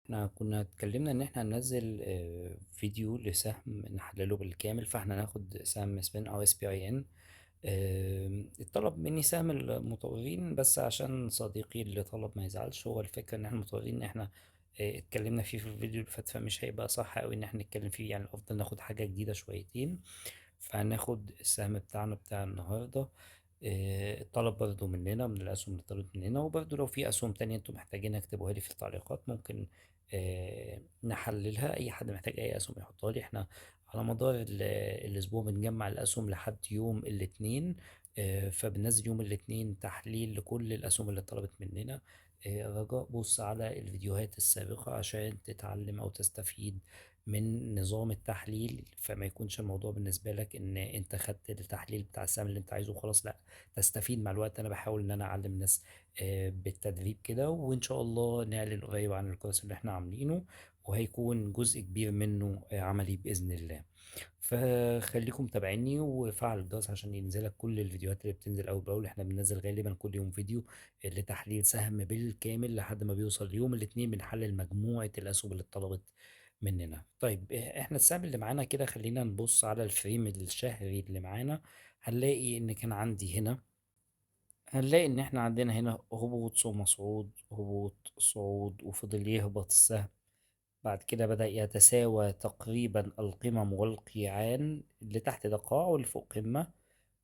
احنا كنا اتكلمنا ان احنا هننزل فيديو لسهم نحلله بالكامل، فاحنا هناخد سهم سبين او SPIN. اتطلب مني سهم المطورين، بس عشان صديقي اللي طلب ما يزعلش، هو الفكرة ان احنا المطورين احنا اتكلمنا فيه في الفيديو اللي فات، فمش هيبقى صح اوي ان احنا نتكلم فيه، يعني الافضل ناخد حاجة جديدة شويتين. فهناخد السهم بتاعنا بتاع النهاردة. الطلب برضو مننا، من الأسهم اللي طلبت مننا، وبرضو لو في أسهم تانية انتم محتاجينها اكتبوها لي في التعليقات، ممكن نحللها. أي حد محتاج أي أسهم يحطها لي. احنا على مدار الأسبوع بنجمع الأسهم لحد يوم الاثنين، فبننزل يوم الاثنين تحليل لكل الأسهم اللي طلبت مننا. رجاء بص على الفيديوهات السابقة عشان تتعلم أو تستفيد من نظام التحليل، فما يكونش الموضوع بالنسبة لك إن أنت خدت التحليل بتاع السهم اللي أنت عايزه وخلاص، لا تستفيد مع الوقت. أنا بحاول إن أنا أعلم الناس، بالتدريب كده، وإن شاء الله نعلن قريب عن الكورس اللي إحنا عاملينه، وهيكون جزء كبير منه، عملي بإذن الله. فخليكم متابعيني وفعل الجرس عشان ينزلك كل الفيديوهات اللي بتنزل أول بأول. إحنا بننزل غالبا كل يوم فيديو لتحليل سهم بالكامل لحد ما بيوصل يوم الاثنين بنحلل مجموعة الأسهم اللي اتطلبت مننا. احنا السهم اللي معانا كده، خلينا نبص على الفريم الشهري اللي معانا. هنلاقي ان كان عندي هنا، هنلاقي ان احنا عندنا هنا هبوط ثم صعود، هبوط صعود، وفضل يهبط السهم. بعد كده بدأ يتساوى تقريبا القمم والقيعان، اللي تحت ده قاع واللي فوق قمة،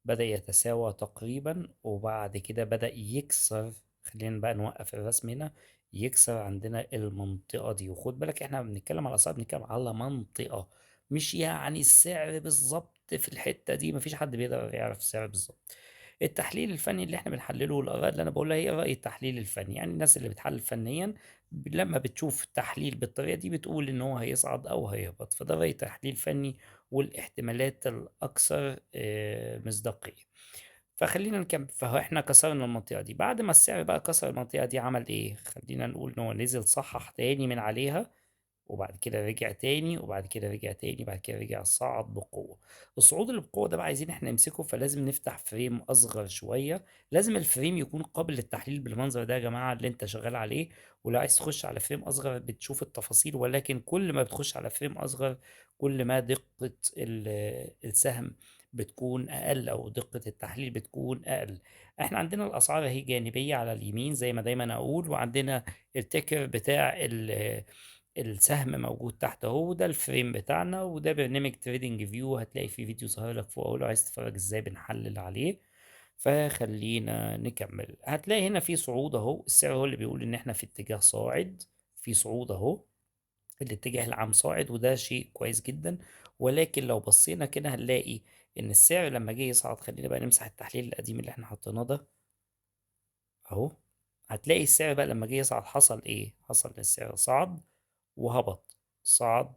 بدأ يتساوى تقريبا، وبعد كده بدأ يكسر. خلينا بقى نوقف الرسم هنا، يكسر عندنا المنطقة دي. وخد بالك احنا بنتكلم على أسعار، بنتكلم على منطقة، مش يعني السعر بالظبط في الحتة دي، مفيش حد بيقدر يعرف السعر بالظبط. التحليل الفني اللي احنا بنحلله والآراء اللي أنا بقولها هي رأي التحليل الفني، يعني الناس اللي بتحلل فنيا لما بتشوف التحليل بالطريقة دي بتقول إن هو هيصعد أو هيهبط، فده رأي تحليل فني والاحتمالات الأكثر، مصداقية. فخلينا نكمل. فهو احنا كسرنا المنطقة دي، بعد ما السعر بقى كسر المنطقة دي عمل ايه؟ خلينا نقول ان هو نزل صحح تاني من عليها، وبعد كده رجع تاني، وبعد كده رجع تاني، بعد كده رجع صعد بقوة. الصعود اللي بقوة ده بقى عايزين احنا نمسكه، فلازم نفتح frame أصغر شوية. لازم ال frame يكون قابل للتحليل بالمنظر ده يا جماعة اللي انت شغال عليه، ولو عايز تخش على frame أصغر بتشوف التفاصيل، ولكن كل ما بتخش على frame أصغر كل ما دقة السهم بتكون أقل، أو دقة التحليل بتكون أقل. احنا عندنا الأسعار اهي جانبية على اليمين زي ما دايما أقول، وعندنا ال ticker بتاع السهم موجود تحت اهو، وده ال frame بتاعنا، وده برنامج TradingView هتلاقي فيه فيديو ظاهر لك فوق اهو لو عايز تتفرج ازاي بنحلل عليه. فخلينا نكمل. هتلاقي هنا في صعود اهو، السعر هو اللي بيقول ان احنا في اتجاه صاعد، في صعود اهو، الاتجاه العام صاعد، وده شيء كويس جدا. ولكن لو بصينا كده هنلاقي ان السعر لما جه يصعد، خلينا بقى نمسح التحليل القديم اللي احنا حطيناه ده اهو، هتلاقي السعر بقى لما جه يصعد حصل ايه؟ حصل ان السعر صعد وهبط، صعد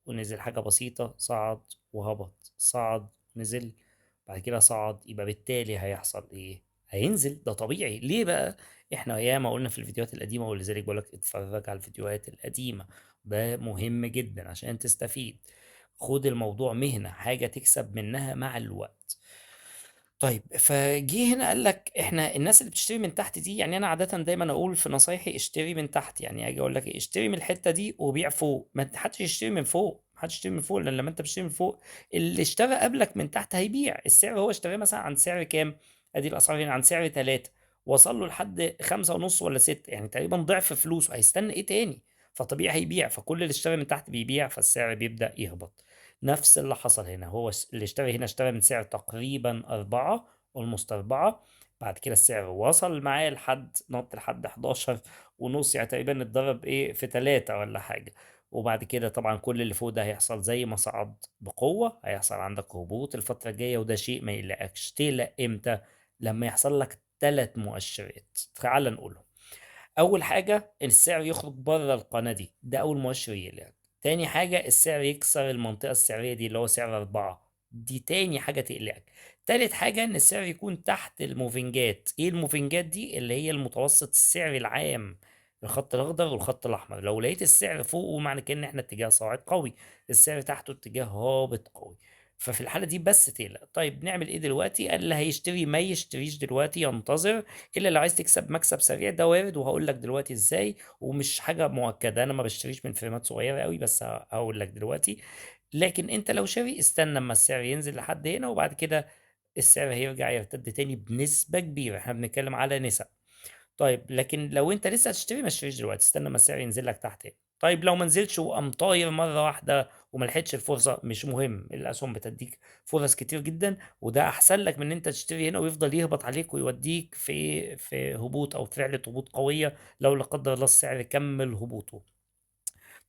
ونزل حاجة بسيطة، صعد وهبط، صعد نزل، بعد كده صعد. يبقى بالتالي هيحصل ايه؟ هينزل، ده طبيعي. ليه بقى؟ احنا ياما قلنا في الفيديوهات القديمة، ولذلك بقولك اتفرج على الفيديوهات القديمة، ده مهم جدا عشان تستفيد. خد الموضوع مهنة، حاجة تكسب منها مع الوقت. فجه هنا قال لك احنا الناس اللي بتشتري من تحت دي، يعني انا عادة دايما اقول في نصايحي اشتري من تحت، يعني اجي اقول لك ايه، اشتري من الحتة دي وبيع فوق، ما حدش يشتري من فوق، ما حدش يشتري من فوق، لان لما انت بتشتري من فوق اللي اشترى قبلك من تحت هيبيع. السعر هو اشتراه مثلا عن سعر كام؟ ادي الاسعار هنا عن سعر 3، وصل له لحد خمسة ونص ولا 6، يعني تقريبا ضعف فلوسه، هيستنى ايه تاني؟ فطبيعي هيبيع، فكل اللي اشترى من تحت بيبيع، فالسعر بيبدأ يهبط. نفس اللي حصل هنا، هو اللي اشترى هنا اشترى من سعر تقريبا 4، اولموست 4، بعد كده السعر وصل معاه لحد نط لحد حداشر ونص، يعني تقريبا اتضرب ايه في 3 ولا حاجة. وبعد كده طبعا كل اللي فوق ده هيحصل زي ما صعد بقوة، هيحصل عندك هبوط الفترة الجاية، وده شيء ما يقلقكش. تقلق امتى؟ لما يحصل لك 3 مؤشرات، تعال نقولهم. أول حاجة السعر يخرج بره القناة دي، ده أول مؤشر يقلقك. تاني حاجة السعر يكسر المنطقة السعرية دي اللي هو سعر 4، دي تاني حاجة تقلقك. تالت حاجة إن السعر يكون تحت الموفنجات. إيه الموفنجات دي؟ اللي هي المتوسط السعري العام، الخط الأخضر والخط الأحمر. لو لقيت السعر فوقه معنى كده إن إحنا اتجاه صاعد قوي، السعر تحته اتجاه هابط قوي. ففي الحالة دي بس تقلق. طيب نعمل ايه دلوقتي؟ اللي هيشتري ما يشتريش دلوقتي، ينتظر، الا لو عايز تكسب مكسب سريع، ده وارد وهقول لك دلوقتي ازاي، ومش حاجة مؤكدة، انا ما بشتريش من فريمات صغيرة قوي، بس هقول لك دلوقتي. لكن انت لو شاري استنى اما السعر ينزل لحد هنا، وبعد كده السعر هيرجع يرتد تاني بنسبة كبيرة، احنا بنتكلم على نسب. طيب لكن لو انت لسه هتشتري ما تشتريش دلوقتي، استنى ما السعر ينزل لك تحت هنا. طيب لو ما نزلش وقام طاير مرة واحدة وما لحقتش الفرصة، مش مهم، الأسهم بتديك فرص كتير جدا، وده أحسن لك من إن أنت تشتري هنا ويفضل يهبط عليك ويوديك في هبوط أو في رحلة هبوط قوية لو لا قدر الله السعر كمل هبوطه.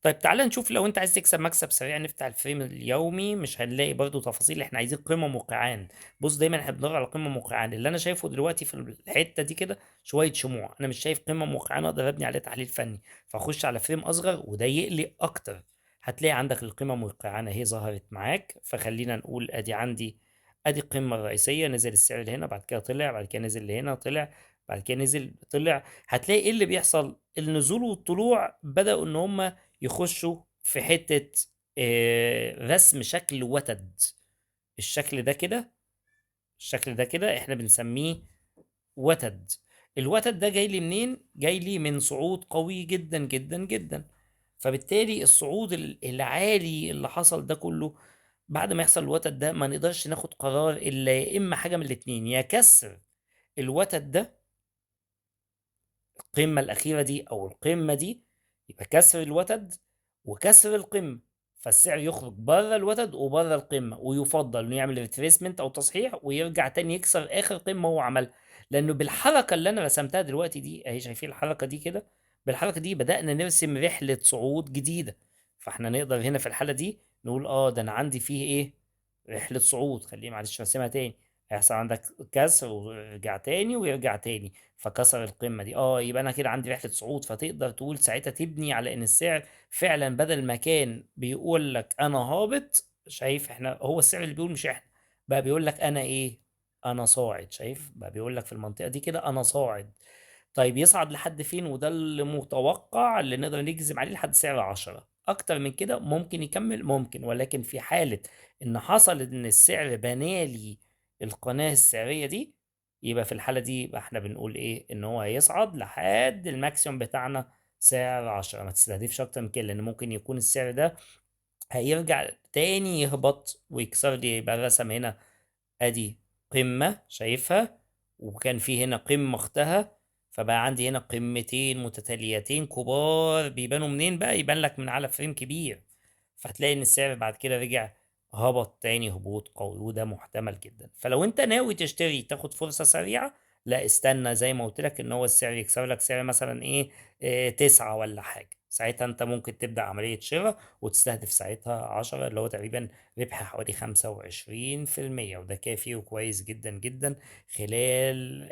طيب تعالى نشوف لو انت عايز تكسب مكسب سريع، نفتح ال frame اليومي، مش هنلاقي برضو تفاصيل، احنا عايزين قمم وقيعان. بص دايما احنا بندور على قمم وقيعان. اللي انا شايفه دلوقتي في الحتة دي كده شوية شموع، انا مش شايف قمم وقيعان اقدر ابني عليه تحليل فني، فاخش على frame اصغر وده يقلق اكتر. هتلاقي عندك القمم والقيعان اهي ظهرت معاك. فخلينا نقول ادي عندي، ادي القمه الرئيسية، نزل السعر لهنا، بعد كده طلع، بعد كده نزل لهنا، طلع، بعد كده نزل، طلع. هتلاقي ايه اللي بيحصل؟ النزول والطلوع بدأوا ان هم يخشوا في حتة، رسم شكل وتد. الشكل ده كده، الشكل ده كده احنا بنسميه وتد. الوتد ده جاي لي منين؟ جاي لي من صعود قوي جدا جدا جدا. فبالتالي الصعود العالي اللي حصل ده كله بعد ما يحصل الوتد ده ما نقدرش ناخد قرار الا يا اما حاجة من الاتنين، يا كسر الوتد ده القمة الأخيرة دي أو القمة دي، يبقى كسر الوتد وكسر القمة، فالسعر يخرج بره الوتد وبره القمة، ويفضل إنه يعمل retracement أو تصحيح ويرجع تاني يكسر آخر قمة هو عملها. لأنه بالحركة اللي أنا رسمتها دلوقتي دي، أهي شايفين الحركة دي كده، بالحركة دي بدأنا نرسم رحلة صعود جديدة. فإحنا نقدر هنا في الحالة دي نقول ده أنا عندي فيه إيه؟ رحلة صعود. خليه معلش راسمها تاني، هيحصل عندك كسر ويرجع تاني ويرجع تاني، فكسر القمة دي، يبقى أنا كده عندي رحلة صعود. فتقدر تقول ساعتها تبني على إن السعر فعلا بدل ما كان بيقول لك أنا هابط، شايف إحنا هو السعر اللي بيقول مش إحنا، بقى بيقول لك أنا إيه؟ أنا صاعد. شايف بقى بيقول لك في المنطقة دي كده أنا صاعد. طيب يصعد لحد فين؟ وده اللي متوقع اللي نقدر نجزم عليه لحد سعر 10. أكتر من كده ممكن يكمل، ممكن، ولكن في حالة إن حصل إن السعر بنالي القناة السعرية دي، يبقى في الحالة دي يبقى احنا بنقول ايه؟ ان هو هيصعد لحد الماكسيموم بتاعنا سعر 10. ما تستهدفش اكتر من كده، لان ممكن يكون السعر ده هيرجع تاني يهبط ويكسر لي. يبقى الرسم هنا ادي قمة شايفها، وكان في هنا قمة اختها، فبقى عندي هنا قمتين متتاليتين كبار. بيبانوا منين بقى؟ يبان لك من على فريم كبير، فتلاقي ان السعر بعد كده رجع هبط تاني هبوط قوي، وده محتمل جدا. فلو انت ناوي تشتري تاخد فرصة سريعة، لا استنى زي ما قلت لك ان هو السعر يكسر لك سعر مثلا ايه، 9 ولا حاجة، ساعتها انت ممكن تبدأ عملية شراء وتستهدف ساعتها 10، اللي هو تقريبا ربح حوالي خمسة وعشرين في المية، وده كافي وكويس جدا جدا خلال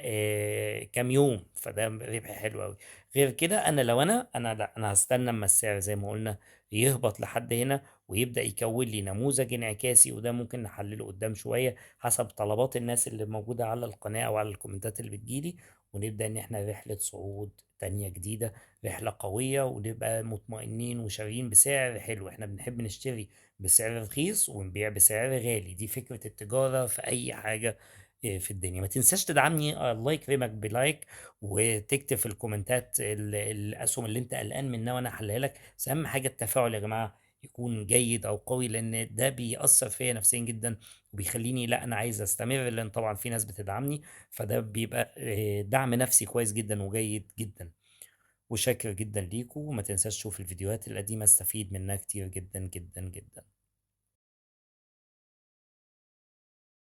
كام يوم، فده ربح حلو قوي. غير كده انا لو انا، انا لا، انا هستنى اما السعر زي ما قلنا يهبط لحد هنا ويبدأ يكون لي نموذج انعكاسي، وده ممكن نحلله قدام شوية حسب طلبات الناس اللي موجودة على القناة أو على الكومنتات اللي بتجيلي، ونبدأ إن إحنا رحلة صعود تانية جديدة، رحلة قوية، ونبقى مطمئنين وشاريين بسعر حلو. إحنا بنحب نشتري بسعر رخيص ونبيع بسعر غالي، دي فكرة التجارة في أي حاجة في الدنيا. ما تنساش تدعمني، الله يكرمك بلايك، وتكتب في الكومنتات الأسهم اللي أنت قلقان منها وأنا هحلها لك. بس أهم حاجة التفاعل يا جماعة يكون جيد أو قوي، لأن ده بيأثر فيا نفسيا جدا وبيخليني لا أنا عايز أستمر، لأن طبعا في ناس بتدعمني، فده بيبقى دعم نفسي كويس جدا وجيد جدا. وشاكر جدا ليكم، وما تنساش تشوف الفيديوهات القديمة، استفيد منها كتير جدا جدا جدا.